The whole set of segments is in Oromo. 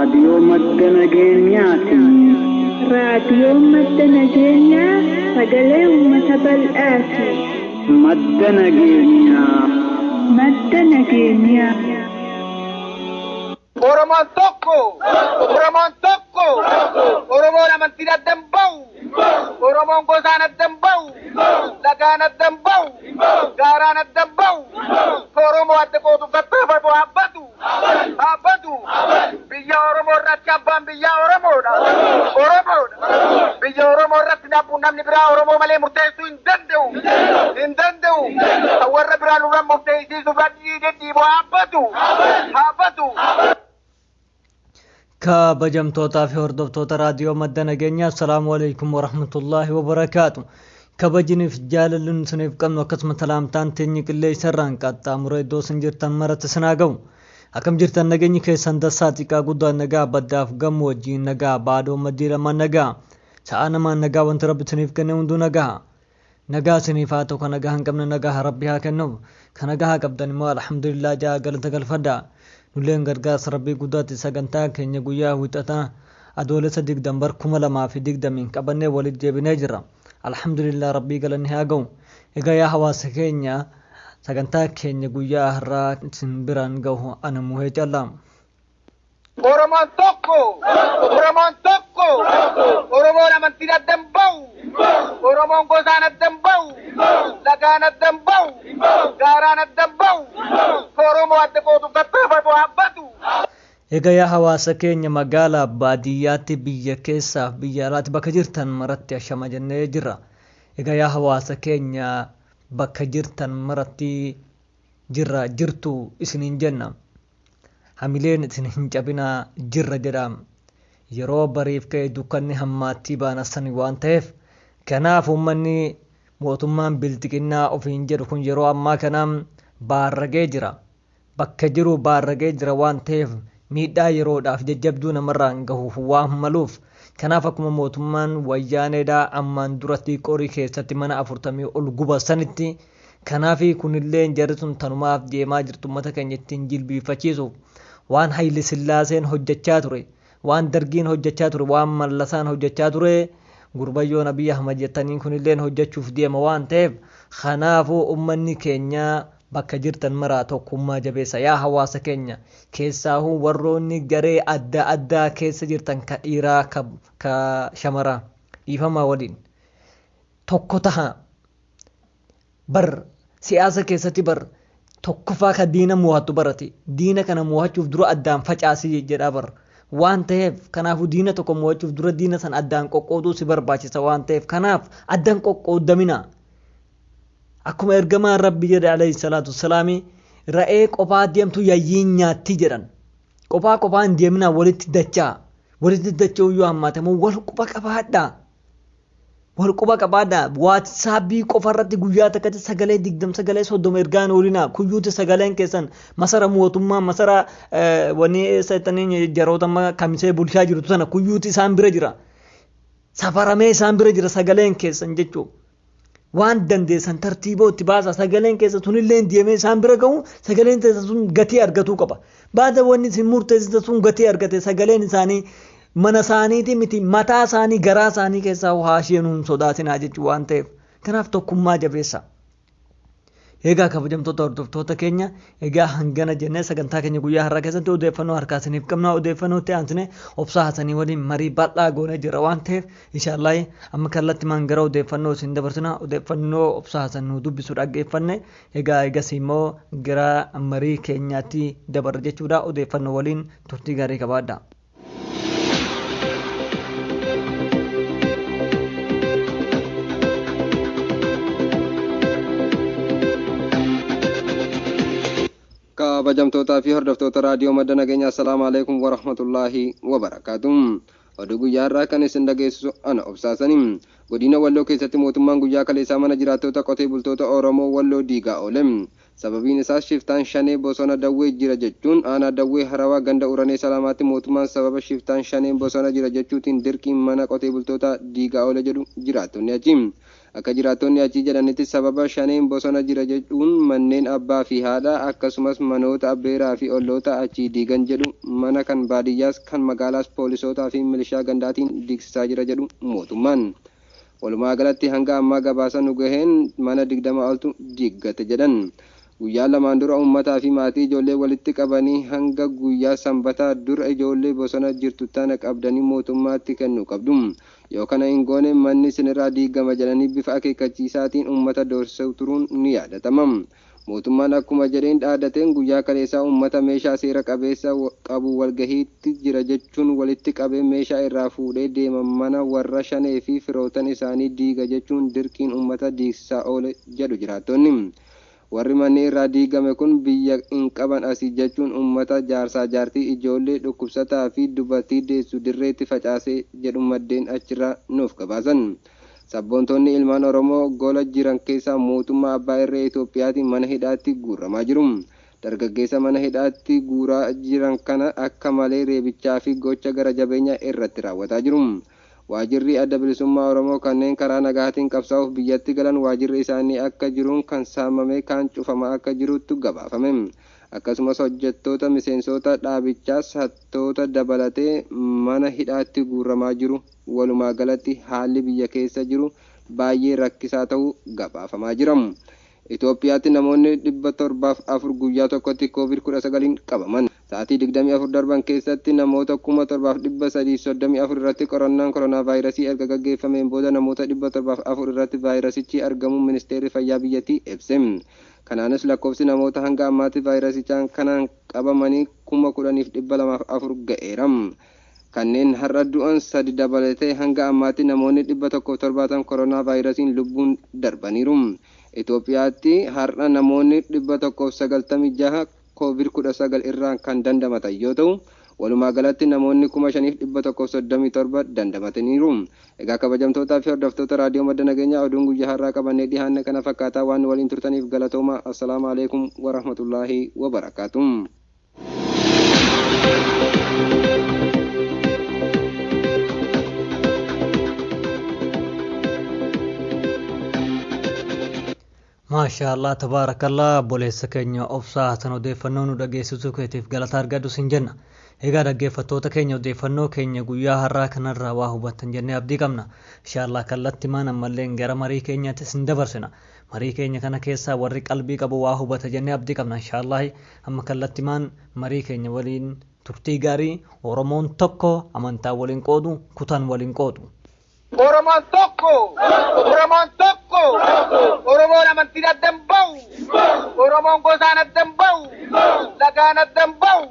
Raadiyoo madda nageenyaati. Raadiyoo madda nageenyaa sagalee uummata bal'aati. Madda nageenyaa. Madda nageenyaa. Oromoon tokko! Oromoon tokko! Oromoon amantiin adda hin bahu! Oromoon gosaan adda hin bahu! Lagaan adda hin bahu! Gaaraan adda hin bahu! Oromoo adda qooduuf tattaafatu haabbatu! Haabbatu! Biyya Oromoo irratti abbaan biyyaa Oromoodha! Oromoodha! Biyya Oromoo irratti namni biraa Oromoo malee murteessuu hin danda'u! Hin danda'u! Kan warra biraa nurra murteessisuuf dhidhiibu haabbatu! Haabbatu! Kabajamtootaa fi hordoftoota raadiyoo madda nageenyaa, assalaamu alaikum warahmatullaahi wabarakaatu. Kabajiniif jaalalli nu isiniif qabnu akkasuma salaamtaan teenyi qilleensarraan qaxxaamura iddoo isin jirtan maratti isin haa ga'u. Akkam jirtan? Nageenyi keessan dassaa, xiqqaa guddaan nagaa, baddaaf gammoojjiin nagaa, baadoo maddii lamaan nagaa, sa'a namaan nagaa, wanti Rabbi isiniif kenne hunduu nagaa. Nagaa isiniif haa ta'u. Kan nagaa hin qabne nagaa Rabbi haa kennuuf. Kan nagaa qabdan immoo alhamdulillah ja'a galata galfadha. Nulleen gargaarsa Rabbii guddaatti sagantaa keenya guyyaa Wixataa Adoolessa 20 bar 2020 qabannee walitti deebinee jirra. Alhamdulillah, Rabbii galanni haa ga'u. Egaa yaa hawaasa keenya, sagantaa keenya guyyaa har'aa isin biraan gahu ana Muhee Callaa. Oromoon tokko! Oromoon tokko! Oromoon amantiin adda hin bahu! Oromoon gosaan adda hin bahu! Lagaan adda hin bahu! Gaaraan adda hin bahu! Oromoo adda qooduuf tattaafatu haabbatu! Egaa yaa hawaasa keenya, magaalaa baadiyyaatti, biyya keessaaf biyya alaatti bakka jirtan maratti ashama jennee jirra. Egaa yaa hawaasa keenya, bakka jirtan maratti jirra, jirtu isiniin jenna. Hamileen isin hin cabinaa, jirra jedha. Yeroo bariif ka'e dukkanni hammaattii baana sani waan ta'eef, kanaaf uummanni mootummaan bilxiginnaa ofiin jedhu kun yeroo ammaa kana baarragee jira. Bakka jiru baarragee jira waan ta'eef, miidhaa yeroodhaaf jajjabduu namarraan gahuuf waan maluuf, kanaaf akkuma mootummaan Wayyaaneedhaa ammaan duratti qorii keessatti mana 40 ol guba sanitti, kanaaf kunilleen jarri sun tanumaaf deemaa jirtu, ummata keenya ittiin jilbiiffachiisuuf. Waan Hayile Sillaaseen hojjechaa ture, waan Dargiin hojjechaa ture, waan Mallasaan hojjechaa ture, gurbayyoon Abiy Ahmad jettaniin kunilleen hojjechuuf deema waan ta'eef, kanaafuu ummanni keenya bakka jirtan maraa tokkummaa jabeessa. Yaa hawaasa keenya, keessaahuu warroonni garee adda addaa keessa jirtan, ka dhiiraa ka shamaraa, dhiifamaa waliin, tokko taha. Bar siyaasa keessatti bar tokkoffaa ka diina mo'attu barate, diina kana mo'achuuf dura addaan facaasii jedhaa bar waan ta'eef, kanaafuu diina tokko mo'achuuf dura diina san addaan qoqqooduu si barbaachisa waan ta'eef, kanaaf addaan qoqqoodamina. Akkuma ergamaan Rabbi jedhe alayhi salaatu wassalaami, ra'ee qophaa deemtu yayyiin nyaatti jedhan. Qophaa qophaa hin deeminaa, walitti dachaa. Walitti dacha'uu yoo hammaate immoo wal quba qabaadhaa. Wal quba qabaadhaa. WhatsAppii qofa irratti guyyaa takkatti sagalee 20, sagalee 30 ergaan oolinaa. Kuyyuuti sagaleen keessan masara mootummaa, masara wanni eessa jettanii jaroota amma Kamisee bulchaa jirtu sana kuyyuuti isaan bira jira. Safaramee isaan bira jira sagaleen keessan jechuudha. Waan dandeessan tartiiboo itti baasaa, sagaleen keessa sunillee deemee isaan bira gahu, sagaleen teessan sun gatii argatuu qaba. Baada wanni isin murteessitan sun gatii argate, sagaleen isaanii mana isaaniitii miti, mataa isaanii garaa isaanii keessaa haa isheen hin sodaatinaa jechuu waan ta'eef, kanaaf tokkummaa jabeessa. Egaa kabajamtoota hordoftoota keenya, egaa hangana jennee sagantaa keenya guyyaa har'aa keessatti odeeffannoo harkaa isiniif qabna. Odeeffannoo itti aansine Obsaa Hasanii waliin marii bal'aa goonee jira waan ta'eef, inshaallah amma kallattimaan gara odeeffannoo isin dabarsina. Odeeffannoo Obsaa Hasan nu dubbisu dhaggeeffanne, egaa egas immoo gara marii keenyaatti dabarra jechuudha. Odeeffannoo waliin turtii gaarii qabaadha. Kabajamtootaa fi hordoftoota raadiyoo madda nageenyaa, assalaamu alaikum warahmatullaahi wabarakaatu. Oduu guyyaa irraa kan isin dhageessisu ana Obsaasanii. Godina Walloo keessatti mootummaan guyyaa kaleessaa mana jiraattota qotee bultoota Oromoo Walloo diigaa oole. Sababiin isaas shiftaan Shanee bosona Dawwee jira jechuun. Aanaa Dawwee Harawaa ganda Uranee Salaamaatti mootummaan sababa shiftaan Shaneen bosona jira jechuutiin dirqiin mana qotee bultootaa diigaa oole jedhu jiraattonni achi. Akka jiraattonni achii jedhanitti sababa Shaneen bosona jira jedhuun manneen abbaa fi haadha akkasumas manoota abbeeraa fi olloota achii diigan jedhu. Mana kan baadiyyaas kan magaalaas poolisootaa fi milishaa gandaatiin diigsisaa jira jedhu mootummaan. Walumaa galatti hanga ammaa gabaasa nu gaheen mana 20 oltu diiggate jedhan. Guyyaa lamaan dura uummataa fi maatii ijoollee walitti qabanii hanga guyyaa sanbataa dura ijoollee bosona jirtu tana qabdanii mootummaatti kennuu qabdu. Yoo kana hin goone manni isinirraa diigama jedhanii bifa akeekkachiisaatiin uummata doorsisuu turuun ni yaadatama. Mootummaan akkuma jedheen dhaadateen guyyaa kaleessaa uummata meeshaa seera qabeessa qabu walgahiitti jira jechuun walitti qabee meeshaa irraa fuudhee deema mana warra Shanee fi firootan isaanii diiga jechuun dirqiin uummata diigsisaa oole jedhu jiraattonni. Warri manni irraa diigame kun biyya hin qaban asii jechuun uummata jaarsaa jaartii ijoollee dhukkubsataa fi dubartii deessu dirreetti facaasee jedhu maddeen achirraa nuuf gabaasan. Sabboontonni ilmaan Oromoo gola jiran keessaa mootummaa abbaa irree Itoophiyaatiin mana hidhaatti guuramaa jiru. Dargaggeessa mana hidhaatti guuraa jiran kana akka malee reebichaa fi gocha gara jabeenyaa irratti raawwataa jiru. Waajirri Adda Bilisummaa Oromoo kanneen karaa nagaatiin qabsaa'uuf biyyatti galan waajirri isaanii akka jiruun kan saamame kaan cufamaa akka jirutti gabaafame. Akkasumas hojjettoota miseensota dhaabichaas hattoota dabalatee mana hidhaatti guuramaa jiru. Walumaa galatti haalli biyya keessa jiru baay'ee rakkisaa ta'uu gabaafamaa jira. Itoophiyaatti namoonni 704 guyyaa tokkotti COVID-19 qabaman. Sa'aatii 24 darban keessatti namoota 7334 irratti qorannaan koronaa vaayirasii erga gaggeeffameen booda namoota 704 irratti vaayirasichi argamuu ministeerri fayyaa biyyattii ibse. Kanaanis lakkoofsi namoota hanga ammaatti vaayirasichaan kanaan qabamanii 10,204 ga'eera. Kanneen har'a du'an 3 dabalatee hanga ammaatti namoonni 170 koronaa vaayirasiin lubbuun darbaniiru. Itoophiyaatti har'a namoonni 196 COVID-19 irraa kan dandamatan yoo ta'u, walumaa galatti namoonni 5,137 dandamataniiru. Egaa kabajamtootaa fi hordoftoota raadiyoo madda nageenyaa oduun guyyaa har'aa qabannee dhiyaanne kana fakkaataa waan waliin turtaniif galatooma. Assalaamu alaikum warahmatullaahi wabarakaatuh. Maashaallah tabaarakallah obboleessa keenya obsaa san odeeffannoo nu dhageessisuu keetiif galata argadhu sin jenna. Egaa dhaggeeffattoota keenya odeeffannoo keenya guyyaa har'aa kanarraa waa hubattan jennee abdii qabna. Inshaallah kallattimaan ammallee gara marii keenyaatti sin dabarsina. Marii keenya kana keessaa warri qalbii qabu waa hubata jennee abdii qabna. Inshaallah amma kallattimaan marii keenya waliin turtii gaarii. Oromoon tokko amantaa waliin qoodu, kutaan waliin qoodu. Oromoon tokko! Oromoon tokko! Oromoon amantiin adda hin bahu! Oromoon gosaan adda hin bahu! Lagaan adda hin bahu!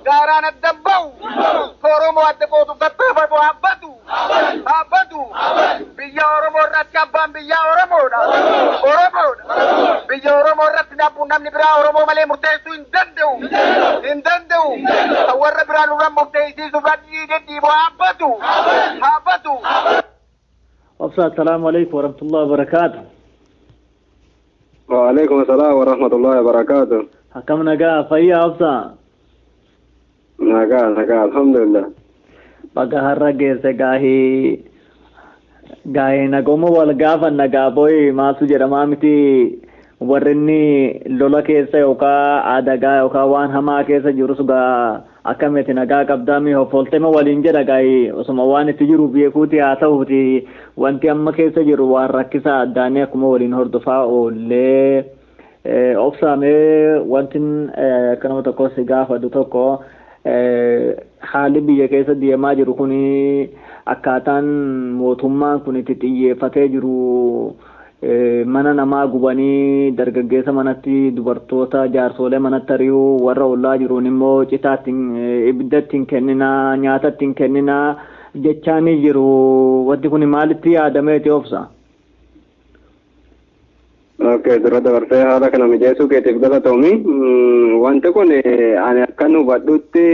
Gaaraan adda hin bahu! Oromoo adda qooduuf tattaafatu haabbatu! Haabbatu! Biyya Oromoo irratti abbaan biyyaa Oromoodha! Oromoodha! Biyya Oromoo irratti namni biraa Oromoo malee murteessuu hin danda'u! Hin danda'u! Kan warra biraa nurra murteessisuuf dhidhiibu haabbatu! Haabbatu! Assalamu alaikum warahmatullahi wabarakatuh. Wa alaikum assalam warahmatullahi wabarakatuh. Akkam nagaa fayyaa obsa? Nagaa nagaa alhamdulillah. Baga har'a geesse gaahii gaahii nagooma wal gaafa nagaa booyi maaltu jedhamaa miti warri inni lola keessa yookaan adagaa yookaan waan hamaa keessa jirus gaa akkamiti nagaa qabdaa mi hoffoltema waliin jedha gaahii osuma waan itti jiru beekuuti haa ta'uuti wanti amma keessa jiru waan rakkisaa addaanii akkuma waliin hordofaa oollee obsaamee wanti akka nama tokko si gaafadhu tokko haalli biyya keessa deemaa jiru kuni akkaataan mootummaan kun itti xiyyeeffatee jiru mana namaa gubanii dargaggeessa manatti dubartoota jaarsolee manatti ari'uu warra ollaa jiruun immoo citaatti ibiddatti hin kenninaa nyaatatti hin kenninaa jechaanii jiru. Wanti kun maalitti yaadameeti obsa? Okay, dura dabarsee haala kana mijeessuu keetiif galatoomi. Wanti kun ani akkan hubadhutti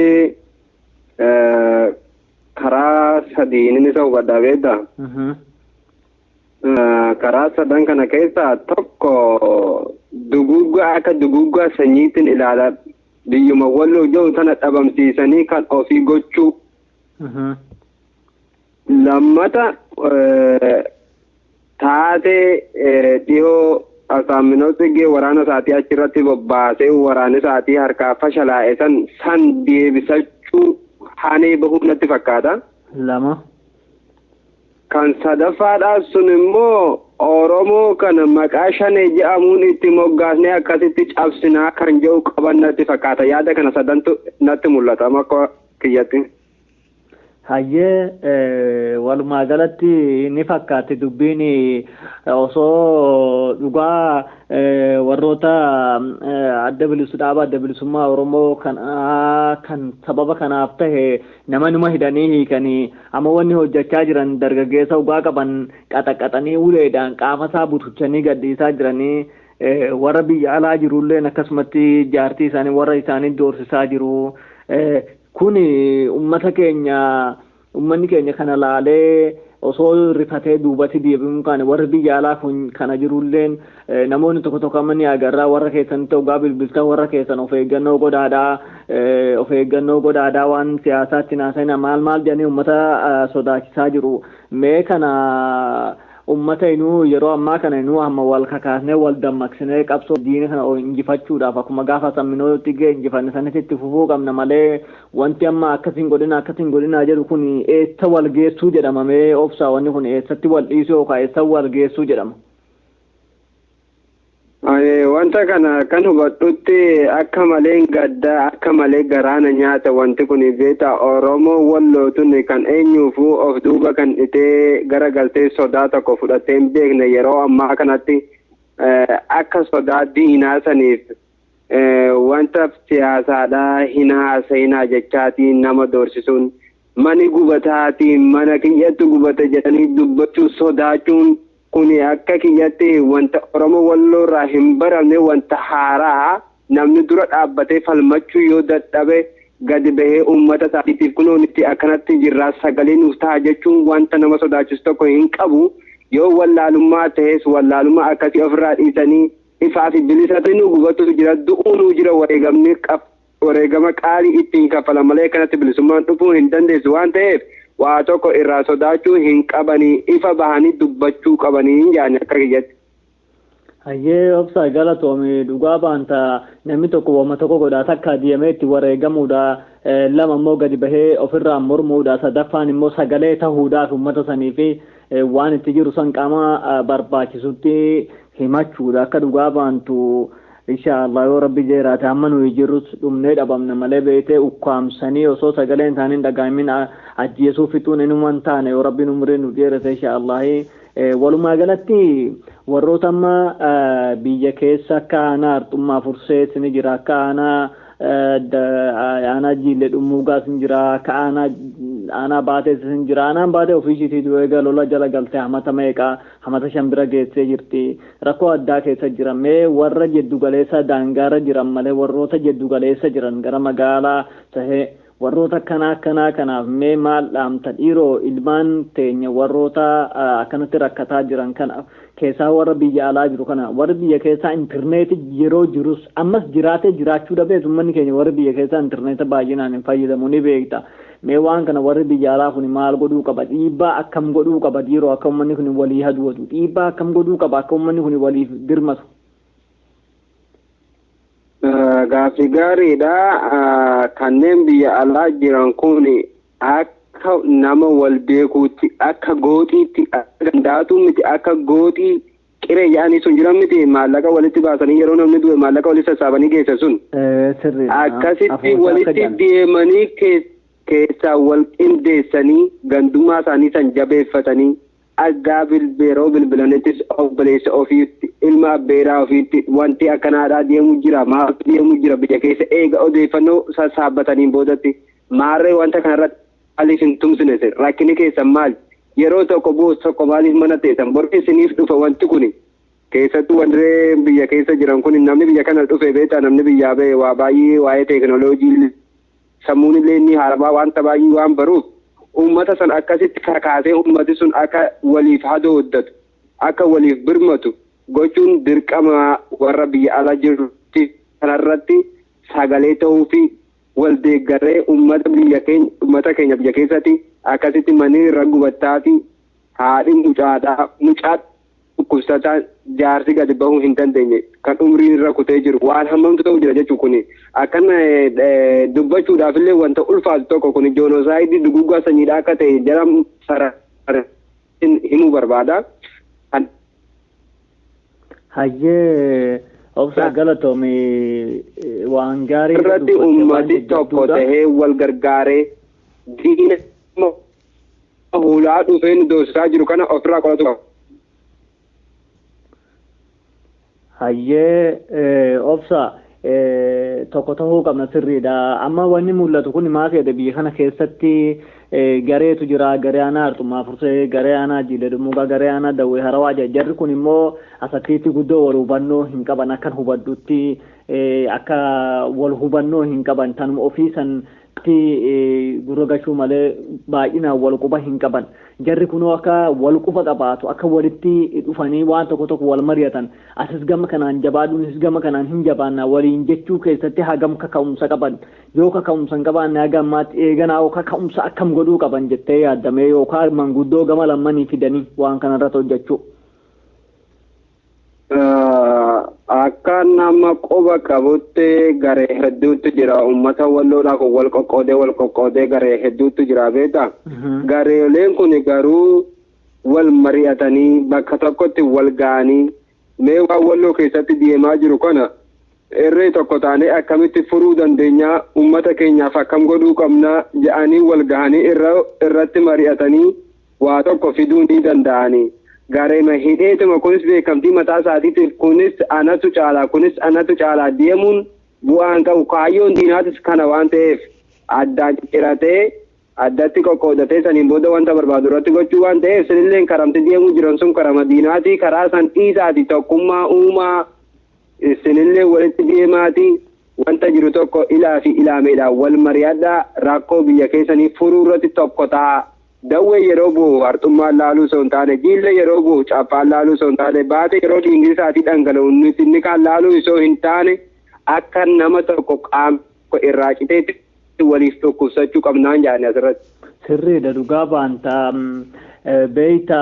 karaa sadiin isa hubadhaa beektaa? Karaa sadan kana keessaa tokko duguggaa akka duguggaa sanyiitiin ilaala biyyuma walloo jiru sana dhabamsiisanii kan ofii gochuu. Lammata Taatee dhihoo Asaaminoo Tsiggee waraana isaatii achirratti bobbaasee waraana isaatii harkaa fashalaa'e san deebisachuu hanee bahuu natti fakkaata. 2. Kan sadaffaadhaa sun immoo Oromoo kana maqaa shanee jedhamuun itti moggaasnee akkasitti cabsinaa kan jedhu qaban natti fakkaata. Yaada kana sadantu natti mul'ata akka kiyyatti. Hayyee, walumaa galatti ni fakkaatti dubbiin osoo dhugaa warroota adda bilisu dhaaba adda bilisummaa Oromoo kan sababa kanaaf tahe nama numa hidhanii hiikanii amma wanni hojjechaa jiran dargaggeessa dhugaa qaban qaxaqaxanii uleedhaan qaama isaa butuchanii gadhiisaa jiranii warra biyya alaa jirulleen akkasumatti jaartii isaanii warra isaanii doorsisaa jiru. Kun ummata keenya ummanni keenya kana laalee osoo rifatee duubatti deebi'uun kan warri biyya alaa kun kana jirulleen namoonni tokko tokko amma ni agarraa warra keessanitti dhugaa bilbiltan warra keessan of eeggannoo godhaadhaa of eeggannoo godhaadhaa waan siyaasaatti naasa'ina maal maal jedhanii ummata sodaachisaa jiru. Mee kana ummata inuu yeroo ammaa kana inuu amma wal kakaasnee wal dammaqsinee qabsoo diina kana injifachuudhaaf akkuma gaafa Asaaminoo Tsiggee injifanne sanitti itti fufuu qabna malee wanti amma akkasiin godhina akkasiin godhina jedhu kun eessa wal geessuu jedhama? Mee obsaa, wanni kun eessatti wal dhiisuu yookaan eessa wal geessuu jedhama? Wanta kana kan hubadhutti akka malee gaddaa akka malee garaana nyaata wanti kun beeta Oromoo wallootun kan eenyuufuu of duuba kan dhitee garagaltee sodaa tokko fudhatee hin beekne yeroo ammaa kanatti akka sodaa diinaa saniif wanta siyaasaadhaa hin haasa'inaa jechaatiin nama doorsisuun mani gubataatiin mana kiyyatti gubate jedhanii dubbachuu sodaachuun kuni akka kiyyatti wanta Oromoo walloo irraa hin baramne wanta haaraa namni dura dhaabbatee falmachuu yoo dadhabe gadi bahee uummata isaatiif kunoo nuti akkanatti jirraa sagalee nuuf ta'a jechuun wanta nama sodaachisu tokko hin qabu. Yoo wallaalummaa ta'es wallaalummaa akkasii ofirraa dhiisanii ifaa fi bilisatti nu gubatu jira, du'uu nu jira, wareegamni wareegama qaalii ittiin kaffalan malee kanatti bilisummaan dhufuu hin dandeessu waan ta'eef waa tokko irraa sodaachuu hin qabanii ifa bahanii dubbachuu qabanii yaani akka kiyyatti. Hayyee obsaa, galatoomi. Dhugaa baanta namni tokko wama tokko godhaa takka deemee itti wareegamuudha, lama immoo gadi bahee ofirraa mormuudha, sadaffaan immoo sagalee tahuudhaaf uummata sanii fi waan itti jiru san qaama barbaachisutti himachuudha. Akka dhugaa baantu insha Allah yoo rabbi jeeraate hamma nuyi jirrus dhumnee dhabamna malee beetee ukkaamsanii osoo sagaleen isaanii hin dhagaamin ajjeesuu fixuun inuma hin taane yoo rabbiin umurii nu dheerate insha Allah. Walumaa galatti warroota amma biyya keessa akka aanaa Arxummaa Fursees ni jira, akka aanaa Jiillee Dhummuugaas ni jira, akka aanaa Baatees ni jira. Aanaan Baatee ofii ishiitii eega lola jala galtee hamata meeqa hamata 5 bira geessee jirti, rakkoo addaa keessa jira. Mee warra jeddu galeessa daangaarra jiran malee warroota jeddu galeessa jiran gara magaalaa tahee warroota akkanaa akkanaa kanaaf mee maal dhaamta dhiiroo, ilmaan teenya warroota akkanatti rakkataa jiran kana keessaa warra biyya alaa jiru kana? Warri biyya keessaa intarneetii yeroo jirus ammas jiraatee jiraachuu dhabees uummanni keenya warri biyya keessaa intarneeta baay'inaan hin fayyadamu ni beekta. Mee waan kana warri biyya alaa kun maal godhuu qaba? Dhiibbaa akkam godhuu qaba dhiiroo akka uummanni kun walii haduwatu? Dhiibbaa akkam godhuu qaba akka uummanni kun waliif dirmatu? Gaaffii gaariidha. Kanneen biyya alaa jiran kun akka nama wal beekuutti, akka gooxiitti, akka gandaatu miti, akka gooxii qiree yaa'anii sun jiran miti, maallaqa walitti baasanii yeroo namni du'e maallaqa walitti sassaabanii geessa sun. Akkasitti walitti deemanii keessaa wal qindeessanii gandummaa isaanii san jabeeffatanii aggaa yeroo bilbilanittis obboleessa ofiitti, ilma abbeeraa ofiitti wanti akkanaadhaa deemu jira, maaltu deemu jira biyya keessa eega odeeffannoo sassaabbataniin boodatti maarree wanta kanarratti maaliif hin tumsine, rakkinni keessan maali, yeroo tokko boos tokko maaliif mana teessan, bor isiniif dhufa wanti kuni. Keessattuu warreen biyya keessa jiran kun namni biyya kana dhufe beektaa, namni biyyaa ba'e waa baay'ee waa'ee teekinooloojii sammuun illee inni haaraa wanta baay'ee waan baruuf uummata san akkasitti kakaasee uummati sun akka waliif hadooddatu, akka waliif birmatu gochuun dirqama warra biyya ala jirutti. Kanarratti sagalee ta'uu fi wal deeggarree uummata biyya keenya uummata keenya biyya keessatti akkasitti manni irra gubattaati haadhi mucaadhaa mucaa Dhukkubsataa jaarsi gadi bahuu hin dandeenye kan umriin irra kutee jiru waan hammamtu ta'u jira jechuun kuni akkana dubbachuudhaaf illee wanta ulfaatu tokko kun joonosaayidii duguuggaa sanyiidhaa akka ta'e jara sara himuu barbaada. Hayyee, obsa, galatoomi, waan gaarii irratti ummati tokko tahee wal gargaaree diina hulaa dhufee nu doorsisaa jiru kana ofirraa qolatu qaba. Hayyee, obsa, tokko ta'uu qabna, sirriidha. Amma wanni mul'atu kun maal ta'edha? Biyya kana keessatti gareetu jira. Garee aanaa Arxummaa Fursee, garee aanaa Jiilee Dhummuugaa, garee aanaa Dawwee Harawaa. Jarri kun immoo asattiitti guddoo wal hubannoo hin qaban. Akkan hubadhutti akka wal hubannoo hin qaban, tanuma ofii sanatti gurra gashuu malee baay'inaan wal quba hin qaban. Jarri kunoo akka wal quba qabaatu, akka walitti dhufanii waan tokko tokko wal mari'atan, asis gama kanaan jabaadhuunis gama kanaan hin jabaanna waliin jechuu keessatti hagam kaka'umsa qaban? Yoo kaka'umsa hin qabaanne, haga ammaatti eeganaa kaka'umsa akkam godhuu qaban jettee yaaddamee, yookaan manguddoo gama lammanii fidanii waan kanarratti hojjechuu? Akka nama quba qabutti garee hedduutu jira. Uummata Walloodhaa kun wal qoqqoodee wal qoqqoodee garee hedduutu jira, beektaa. Gareeleen kun garuu wal mari'atanii bakka tokkotti wal ga'anii, mee waan Walloo keessatti deemaa jiru kana irree tokko taanee akkamitti furuu dandeenyaa, uummata keenyaaf akkam godhuu qabnaa jedhanii wal gahanii irratti mari'atanii waa tokko fiduu ni danda'anii. Gareema hidheetuma kunis beekamtii mataa isaatiitiif kunis anatu caalaa, kunis anatu caalaa deemuun bu'aan qabu. Kaayyoon diinaatis kana waan ta'eef, addaan ciratee addatti qoqqoodatee saniin booda wanta barbaadu irratti gochuu waan ta'eef, sinilleen karamti deemuu jiran sun karama diinaatii. Karaa san dhiisaati, tokkummaa uumaa, isinillee walitti deemaati, wanta jiru tokko ilaa fi ilaameedhaan wal mari'adhaa, rakkoo biyya keessanii furuu irratti tokko ta'a. Dawwee yeroo bu'u Arxummaan laaluu osoo hin taane, Jiillee yeroo bu'u Caffaan laaluu osoo hin taane, Baatee yeroo dhiigni isaatii dhangala'u nuti inni kaan laaluu osoo hin taane, akka nama tokko qaama irraa citeetti waliif dhukkubsachuu qabnaan jaanne asirratti. Sirriidha, dhugaa baanta. Beeyta,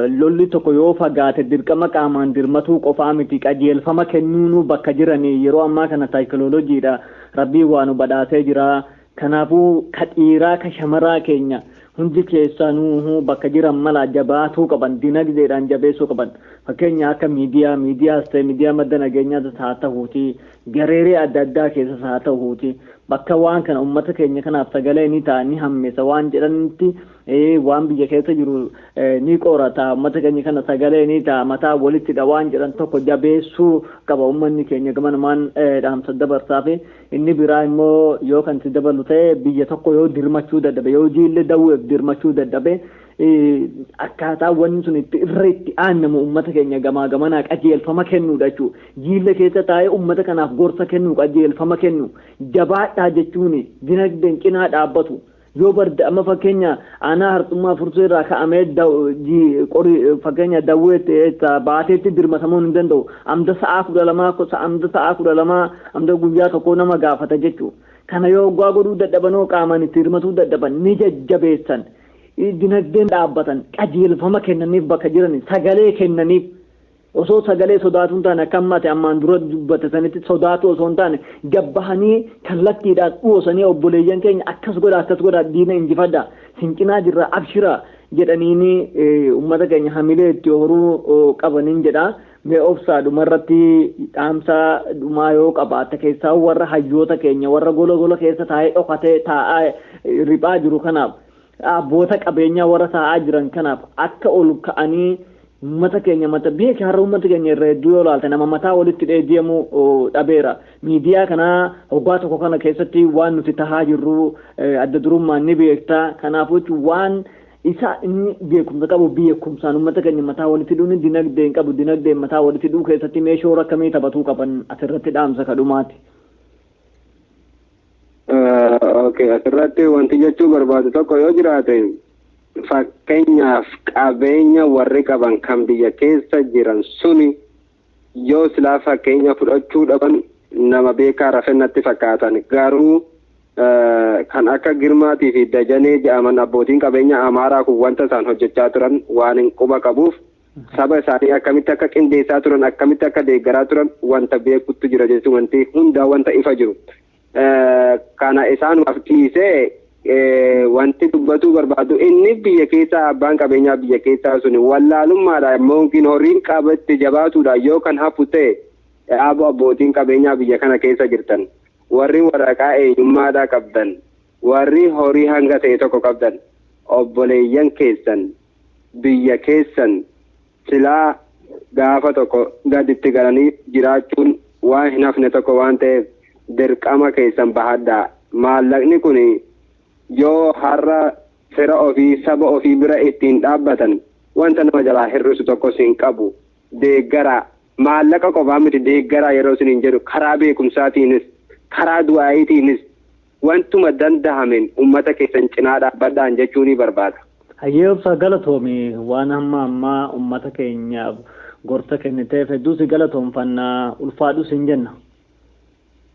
lolli tokko yoo fagaate dirqama qaamaan dirmatuu qofaa miti, qajeelfama kennuunuu bakka jiranii. Yeroo ammaa kana taayikilooloojiidha, rabbii waa nu badhaasee jira. Kanaafuu ka dhiiraa ka shamaraa keenya hundi keessanuu bakka jiran mala jabaatuu qaban, dinagdeedhaan jabeessuu qaban. Fakkeenya akka miidiyaas ta'e, miidiyaa Madda Nageenyaas haa ta'uuti, gareeree adda addaa keessas haa ta'uuti, bakka waan kana ummata keenya kanaaf sagalee ni ta'a, ni hammisa waan jedhanitti, waan biyya keessa jiru ni qorata, ummata keenya kana sagalee ni ta'a, mataa walittidha waan jedhan tokko jabeessuu qaba ummanni keenya. Gamanumaan dhaamsa dabarsaa fi inni biraa immoo yoo kan si dabalu ta'e, biyya tokko yoo dirmachuu dadhabe, yoo Jiillee Dawweef dirmachuu dadhabe, akkaataa wanni sun itti irra itti aannamu ummata keenya gamaa gamanaa qajeelfama kennuudha jechuudha. Jiilla keessa taa'ee ummata kanaaf gorsa kennu, qajeelfama kennu, jabaadhaa jechuun dinagdeen cinaa dhaabbatu. Yoo barda amma fakkeenya aanaa Harxummaa Fursee irraa ka'amee fakkeenya Dawweetti Baateetti dirmatamuu hin danda'u. Amda sa'aa 12, amda sa'aa 12, amda guyyaa tokko nama gaafata jechuudha. Kana yoo waggaa godhuu dadhabanoo, qaamaan itti hirmatuu dadhaban, ni jajjabeessan. Dinagdeen dhaabbatan, qajeelfama kennaniif, bakka jiran sagalee kennaniif, osoo sagalee sodaatu hin taane, akka ammaati ammaan dura dubbate sanitti sodaatu osoo hin taane, gabbahanii kallattiidhaan dhoosanii, obboleeyyan keenya akkas godha, akkas godha, diina injifadha, sinqinaa jirra, abshira jedhaniini ummata keenya hamilee itti horuu qabaniin jedha. Mee obsaa, dhumarratti dhaamsa dhumaa yoo qabaatte, keessaa warra hayyoota keenya, warra gola gola keessa taa'ee dhokatee taa'aa riphaa jiru kanaaf, abboota qabeenyaa warra taa'aa jiran kanaaf, akka ol ka'anii uummata keenya mata beeki. Har'a uummata keenya irra hedduu yoo ilaalte, nama mataa walitti deemu dhabeera. Miidiyaa kana waggaa tokko kana keessatti waan nuti tahaa jirru adda durummaan ni beekta. Kanaafuu waan isa inni beekumsa qabu beekumsaan uummata keenya mataa walitti hidhuun, dinagdeen qabu dinagdeen mataa walitti hidhuu keessatti meeshaa akkamii taphatuu qaban asirratti dhaamsa kadhumaati? Okay, asirratti wanti jechuu barbaadu tokko yoo jiraate, fakkeenyaaf qabeenya warri qaban kan biyya keessa jiran suni yoo silaa fakkeenya fudhachuu dhaban nama beekaa rafe natti fakkaatan. Garuu kan akka Girmaatii fi Dajanee jedhaman abbootiin qabeenya Amaaraa kun wanta isaan hojjechaa turan waan hin quba qabuuf, Saba isaanii akkamitti akka qindeessaa turan, akkamitti akka deeggaraa turan wanta beekutu jira jechuun wanti hundaa wanta ifa jiru. Kana isaanumaaf dhiisee wanti dubbatuu barbaadu inni biyya keessaa abbaan qabeenyaa biyya keessaa suni wallaalummaadha yookiin horiin qabatti jabaatuudha yoo kan hafu ta'e dhaaba abbootiin qabeenyaa biyya kana keessa jirtan warri waraqaa eenyummaadhaa qabdan warri horii hanga ta'e tokko qabdan obboleeyyan keessan biyya keessan silaa gaafa tokko gaditti galanii jiraachuun waan hin hafne tokko waan ta'eef dirqama keessan bahadhaa. Maallaqni kun yoo har'a fira ofii saba ofii bira ittiin dhaabbatan wanta nama jalaa hir'isu tokko siin qabu. Deeggaraa, maallaqa qofaa miti, deeggaraa yeroo isiniin jedhu karaa beekumsaatiinis karaa du'aayiitiinis wantuma danda'ameen ummata keessan cinaa dhaabbadhaan jechuu ni barbaada. Hayyee Obsaa, galatoomi. Waan hamma ammaa ummata keenyaaf gorsa kenniteef hedduu si galatoomfannaa, ulfaadhu siin jenna.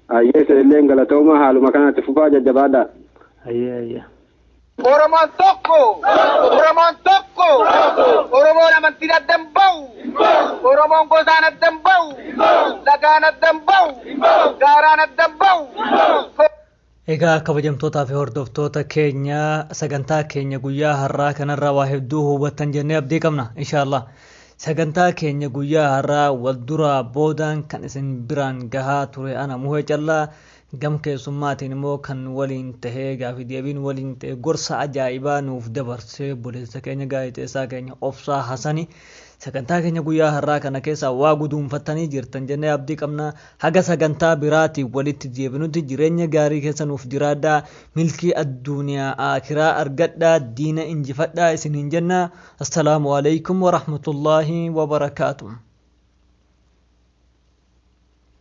Hayyee, isinillee galatooma, haaluma kanatti fufaa, jajjabaadha. Hayyee hayyee. Oromoon tokko! Oromoon tokko! Oromoon amantiin adda hin bahu! Oromoon gosaan adda hin bahu! Lagaan adda hin bahu! Gaaraan adda hin bahu! Egaa kabajamtootaa fi hordoftoota keenya, sagantaa keenya guyyaa har'aa kanarraa waa hedduu hubattan jennee abdii qabna, inshaallah. Sagantaa keenya guyyaa har'aa wal duraa boodaan kan isin biraan gahaa ture ana Muhee Callaa, gam keessummaatiin immoo kan waliin tahee gaafii deebiin waliin ta'e gorsa ajaa'ibaa nuuf dabarsee obboleessa keenya gaazexeessaa keenya Obsaa Hasani. Sagantaa keenya guyyaa har'aa kana keessaa waa guduunfattanii jirtan jennee abdii qabna. Haga sagantaa biraatiin walitti deebinutti jireenya gaarii keessa nuuf jiraadhaa, milkii addunyaa aakiraa argadhaa, diina injifadhaa isiniin jenna. Assalaamu alaikum warahmatullaahi wabarakaatu.